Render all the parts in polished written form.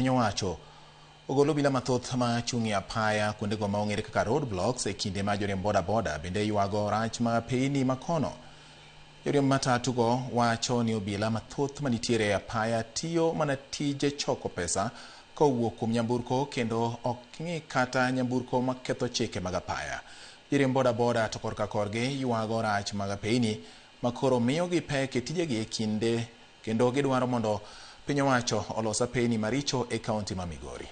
piny owacho ogol obila mathoth ma chung' e apaya kuondego ma ong'ere kaka road blocks e kinde ma joriemb boda boda bende ywago rach ma apeyni makono. Joriemb matatu go wacho ni obila mathoth manitiere e apaya tiyo mana tije choko pesa kowuok kuom nyamburko kendo ok ng'i kata nyamburko maketho chike mag apaya. Joriemb boda boda to korka korgi ywago rach mag apeyni makoro miyogi pek e tijegi e kinde kendo gidwaro mondo piny owacho olos apeyni maricho e kaunti ma Migori.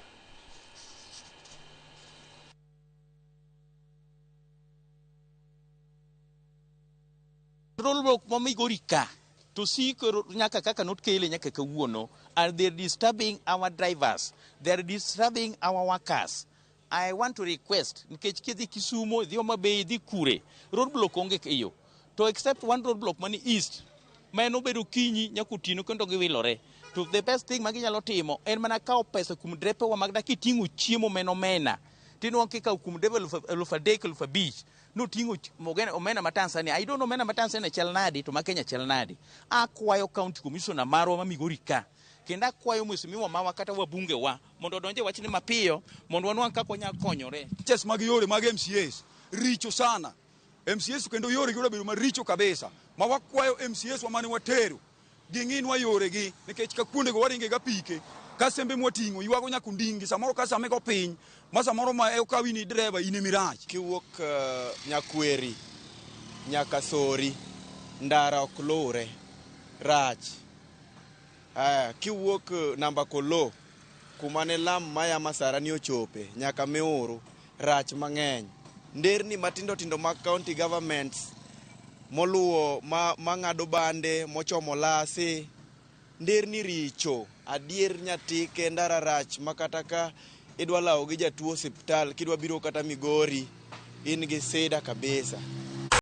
Roadblock ma Migori ka to siko nyaka kaka notkele nyaka kawuono and they're disturbing our drivers, they're disturbing our workers. I want to request nikech kidhi Kisumo, idhi Homa Bay, idhi kure, roadblock onge e yo. To except one roadblock mani east ma en obedo okinyi nyaka otieno kendo giwilore. To the best thing ma ginyalo timo en mana kawo pesa kuom drepewa mag dak kiting'o chiemo ma en omena tinwang'o kikawo kuom dereba 3000 5,000 noting'o omena ma Tanzania. I don't know omena ma Tanzania chal nadi to ma Kenya chal nadi. Akwayo county commissioner marwa ma Migori ka kendo akwayo mheshimiwa mawa kata wabunge wa mondo odonje wachni mapiyo mondo wanwang' kaka wanyalo konyore. Ches mag yore mag MCAs richo sana. MCAs kendo yore gi obedo maricho kabisa. Ma wakwayo MCAs wa mane watero ging'inwa yoregi nikech ka kuondego waringe ga pike ka sembe mwating'o ywago nyaka ondingi samoro ka same go piny ma samoro ma okawi ni dereba in emirach. Kiwuok Nyakweri nyaka Sori ndara ok luwre rach. Kiwuok namba Kolo kuma ne lam maya Masarani ochope nyaka Miuru rach mang'eny. Nderni matindo tindo mag county governments moluwo mang'ado bande mochomo Lasi nderni richo adier nyatike ndara rach makata ka idwa lawo gi jatuo osiptal kidwa biro kata Migori in gi sida kabisa.